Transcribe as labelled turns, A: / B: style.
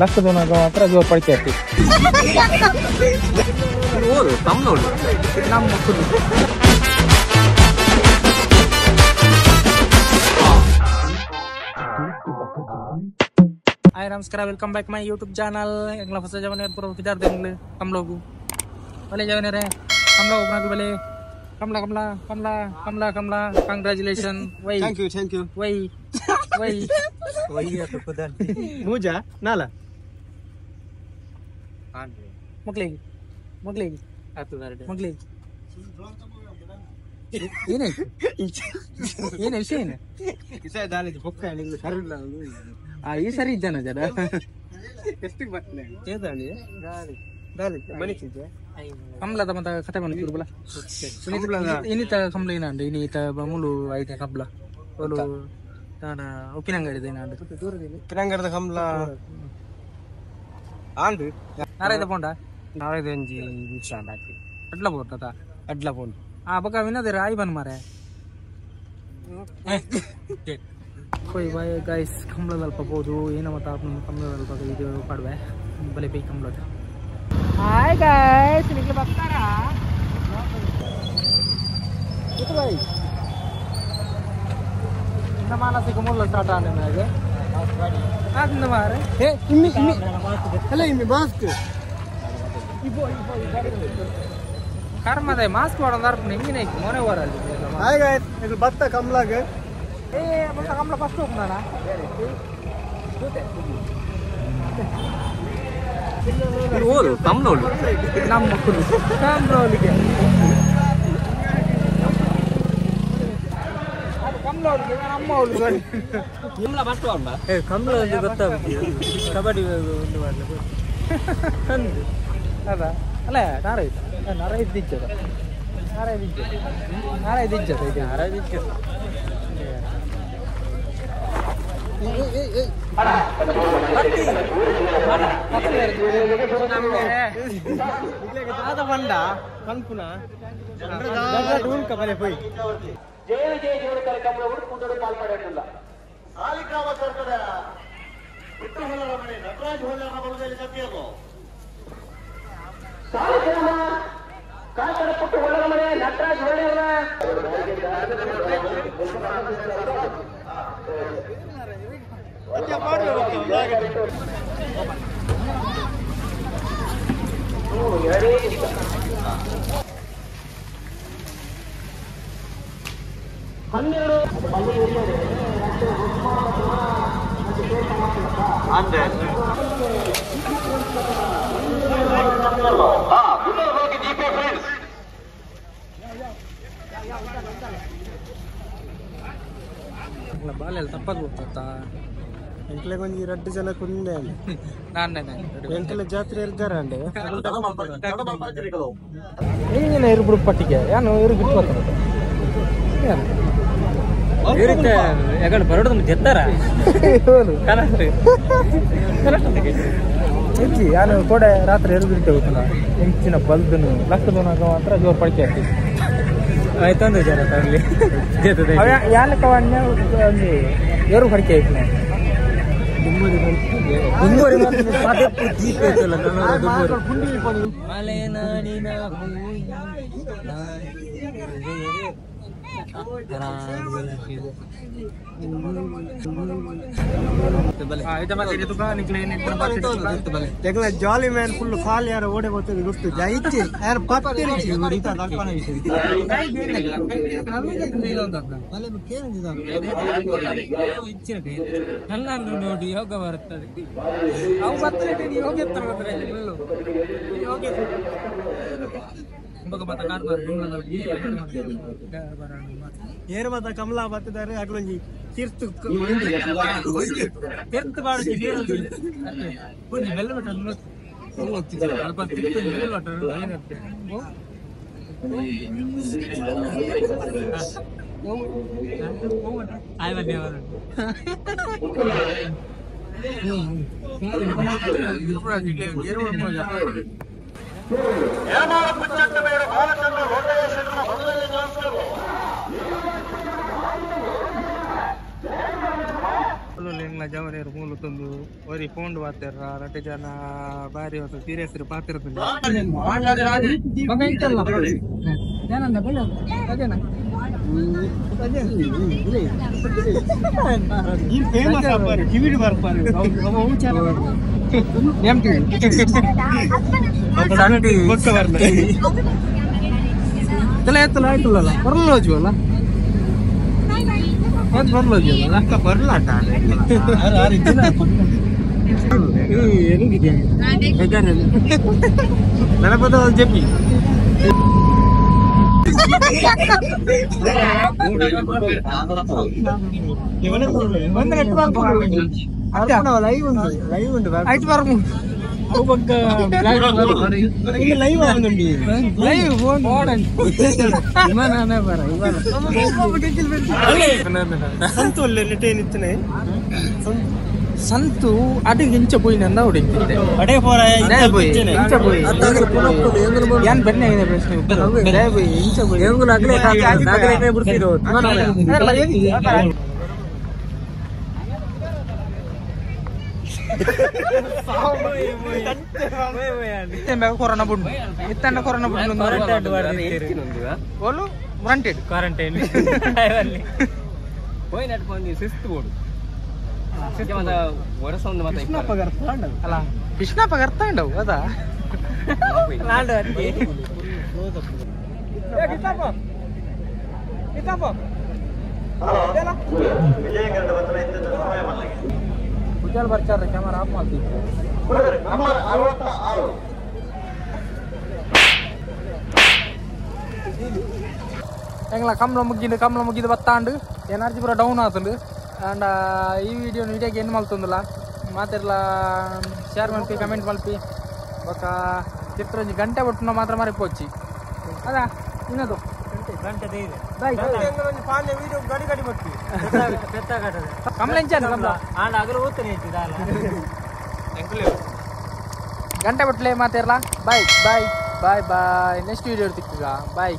A: ಲಕ್ಕದೊನಾಗ ಮಾತ್ರ ಜೋರು ಪಡಿಕೆ ಆಗ್ತಿತ್ತು. ನಮ್ಮ ಮಕ್ಕಳು हाय नमस्कार, welcome back my YouTube channel. ಎಂಗ್ಲ ಹೊಸ ಜವನೇರ್ ಪುರ ವಿದ್ಯಾರ್ಥಿ ಎಂಗ್ಲು ಕಮ್ಲೋಗು भले जवनेर कमला उपना भले कमला कमला कमला कमला कमला congratulation Y
B: thank you thank you
A: Y Y
B: Y तो खुदा मुजा नाला
A: ಮಕ್ಳಿಗೆ ಮಕ್ಳಿಗೆ
B: हैप्पी बर्थडे
A: ಮಕ್ಳಿಗೆ ಏನೇ ಏನೇ ವಿಷಯ ಏನು
B: ವಿಷಯ ದಾಲಿದ ಬೊಕ್ಕ ನಿಂಗೆ ಸರಿ ಇಲ್ಲ.
A: ಆ ಈ ಸರಿ ಇದ್ದಾನ ಜನ
B: ಎಷ್ಟು ಬರ್ತನೆ ಚೇದಾಳಿ ದಾಲಿ ದಾಲಿ ಮನಿಚಿದ್ದೆ
A: ಕಮಲದ ಮತ್ತೆ ಕತೆ ಬಂದು ಬಲ ಇನ್ನಿತ ಕಮಲ ಏನಾಂಡು ಇನ್ನಿತ ಮುಲು ಐತೆ ಕಬ್ಲ ಓಲು ನಾನು ಉಪ್ಪಿನಂಗಡಿ ಏನಾಂಡು
B: ಉಪ್ಪಿನಂಗಡಿದ ಕಮಲ ಆಂಡು
A: ನಾರಾಯ್ದ ಪೋಂಡ
B: ನಾರಾಯ್ದ ಒಂಜಿ ನಿಮಿಷ ಆಂಡ್
A: ಅಡ್ಲ ಪೋಟದ
B: ಅಡ್ಲ ಪೋಂಡು
A: ಆ ಬೊಕ ವಿನೋದರ ಆಯ್ ಬನ್ ಮಾರೆ ಕೊಯ್ ಬಾಯ್ ಗೈಸ್. ಕಮಲದಲ್ಪ ಪೋದು ಏನ ಮತ್ತ ಕಮಲದಲ್ಪ ಇದು ಪಾಡುವೆ ಬಲೆ ಬೈ ಕಮಲದ. ಹಾಯ್ ಗೈಸ್, ನಿಮಗೆ ಬರ್ತಾರಾ ಇದು ಬಾಯ್ ನಮ್ಮ ಮಾನಸಿಕ ಮೂಲ ಸ್ಟಾರ್ಟ್ ಆನೆ ಮ್ಯಾಗೆ ಅದನ್ನ ಮಾರೆ
B: ಹೇ ಇಮ್ಮಿ ಇಮ್ಮಿ ಅಲ್ಲ ಇಮ್ಮಿ ಮಾಸ್ಕ್
A: ಇಬೋ ಇಬೋ ಕರ್ಮದ ಮಾಸ್ಕ್ ವಾಡಂದಾರ ನಿಂಗಿನ ಮೋನೆ ವಾರಲ್ಲಿ.
B: ಹಾಯ್ ಗೈಸ್, ಇದು ಭತ್ತ ಕಮಲಾಗ
A: ಏ ಭತ್ತ ಕಮಲ ಫಸ್ಟ್ ಹೋಗ್ನಾನ
B: ಓಲು ಕಮಲೋಳು
A: ನಮ್ಮ ಮಕ್ಕಳು ಕಮಲೋಳಿಗೆ ಅದು ಕಮಲೋಳಿಗೆ ನಮ್ಮ ಅವಳು
B: ಕಮಲ ಫಸ್ಟ್ ವಾಡ ಏ ಕಮಲ ಅಂತ ಗೊತ್ತಾಗುತ್ತೆ ಕಬಡ್ಡಿ ಒಂದು ಮಾಡಲಿ
A: ಅದ ಅಲ್ಲ ನಾರೈತ ನಾರೈದು ಇಜ್ಜದ ನಾರೈದು ಇಜ್ಜದ ನಾರೈದು ಇಜ್ಜದ ಇದು
B: ನಾರೈದು ಇಜ್ಜದ.
C: ಜಯ ವಿಜಯ ಜೀವನ ಕಾರ್ಯಕ್ರಮದ ಕೂಟರು ಪಾಲ್ಪಡೆಯುತ್ತಿಲ್ಲ.
D: ಸಾಲಿಗ್ರಾಮ ಸರ್ಕದ ಬಿಟ್ಟು ಹೊಲರ ಮನೆ ನಟರಾಜ್ ಹೊಲರ ಬಲದಲ್ಲಿ ಕತ್ತಿಯದು
C: ಸಾಲಿಗ್ರಾಮ ಕಾಕಡ ಪುಟ್ಟು ಹೊಲರ ಮನೆ ನಟರಾಜ್ ಹೊಳ್ಳೆಯವರ
D: ಜಿಪಿ ಫ್ರೆಂಡ್ಸ್
A: ಬಾಲೆಲ್ಲ ತಪ್ಪಾಗಿ ಹೋಗ್ತಾ
B: ಎಂಕ್ಲೆ ಒಂಜಿ ರಡ್ಡು ಜನ ಕುಂದೆ
A: ನಾನು
B: ಎಂಕ್ಲೆ ಜಾತ್ರೆ ಇರ್ದಾರ ಅಂಡೆ
A: ಹಿಂಗಿನ ಇರು ಪಟ್ಟಿಗೆ ಯಾನು ಇರು ಬಿಟ್ಟು ಬರ್ತಾರೆ
B: ಎಗಡೆ ಬರೋದು ಜೆತ್ತಾರ
A: ಹೆಚ್ಚಿ ಯಾನು ಕೋಡೆ ರಾತ್ರಿ ಎರು ಬಿಡ್ತೆ ಗೊತ್ತಿಲ್ಲ ಹೆಂಚಿನ ಬಲ್ದನು ಲಕ್ಕದನಾಗ ಮಾತ್ರ ಜೋರು ಪಡಿಕೆ ಆಗ್ತಿತ್ತು.
B: ಆಯ್ತಂದು ಜನ ತಗಲಿ
A: ಯಾನಕ್ಕ ಒಂದು ಏರು ಪಡಿಕೆ ಆಯ್ತು.
B: ಮಲೆನಾಡಿನ ಜಾಲಿ ಮ್ಯಾನ್ ಫುಲ್ ಖಾಲಿ ಯಾರು ಓಡೆ ಬರ್ತದೆ ಗೊತ್ತು ಜೈಚಿ ಯಾರು ಪತ್ತೆ
A: ನನ್ನನ್ನು ನೋಡಿ ಯೋಗ ಬರುತ್ತದೆ. ಅವು ಬರ್ತಾರೆ ಯೋಗ ಯೋಗ
B: ಏರು ಮಾತ ಕಮಲಾ ಬತ್ತಿದ್ದಾರೆ ಅಗ್ಲೊಂಜಿ ತೀರ್ತು
A: ತೀರ್ತು ಬೆಲ್ಲ ಸ್ವಲ್ಪ ತಿರ್ತು ಬೆಲ್ಲ
D: ಹೇಮಾರ ಪುಚ್ಚಟ್ಟು ಬೇಡ ಬಾಲಚಂದ್ರ ಹೊಟ್ಟೆಯ ಶೆಟ್ಟರ ಬಲದಲ್ಲಿ ಜಾಸ್ಕರು.
A: ಎಂಗ್ಲ ಜವನೇರು ಮೂಲು ತಂದು ಒರಿ ಫೋನ್ ಪಾತೆರ ರಡ್ಡ್ ಜನ ಬಾರಿ ಸೀರಿಯಸ್ ಪಾತಿರ್ತಿಲ್ಲ ಜೆಪಿ ಸಂತು ಅಡಿಗೆ ಇಂಚ ಪೋಯಿನ ಏನ್ ಬೆಣ್ಣೆ ಇದೆ ಪ್ರಶ್ನೆ ಇಂಚ ಕೊರೋನಾ ಬುಂಡು ಇತ್ತಂಡ ಕೊರೋನಾ ಬುಂಡು ಓಲು ವಾರಂಟೆಡ್
B: ಕ್ವಾರಂಟೈನ್ ಪೋಯಿನಟ್ ಶಿಸ್ತು ಬೋಡು
A: ಅಲ್ಲ ಕೃಷ್ಣಪ್ಪ ಅರ್ಥ ಉಂಡವು ಅದಾ ಬರ್ಚಾರ ಕ್ಯಾಮರಾ ಆಫ್ ಮಾಡ್ತಿತ್ತು.
D: ನಂಬರ್ 66
A: ಎಂಗ್ಲ ಕಮ್ಲ ಮುಗ್ಗಿಂಡು ಕಮ್ಲ ಮುಗ್ಗಿದು ಬತ್ತಾಂಡು ಎನರ್ಜಿ ಪೂರ ಡೌನ್ ಆತಂಡು. ಆಂಡ ಈ ವಿಡಿಯೋ ಇಡೀ ಎಂಡ್ ಮಲ್ತೊಂದುಲ್ಲ ಮಾತೆರ್ಲ ಶೇರ್ ಮಲ್ಪಿ ಕಮೆಂಟ್ ಮಲ್ಪಿ ಬೊಕ್ಕ ಚಿತ್ರ ಒಂಜಿ ಗಂಟೆ ಬೊಟ್ಟುನ ಮಾತ್ರ ಮರಿಪೋಚಿ ಅದ ಇನ್ನದು ಗಂಟೆ ಬಟ್ಲೆ ಮಾತೆರ್ಲ bye bye bye bye next video ತಿಕ್ಕುಗ ಬಾಯ್.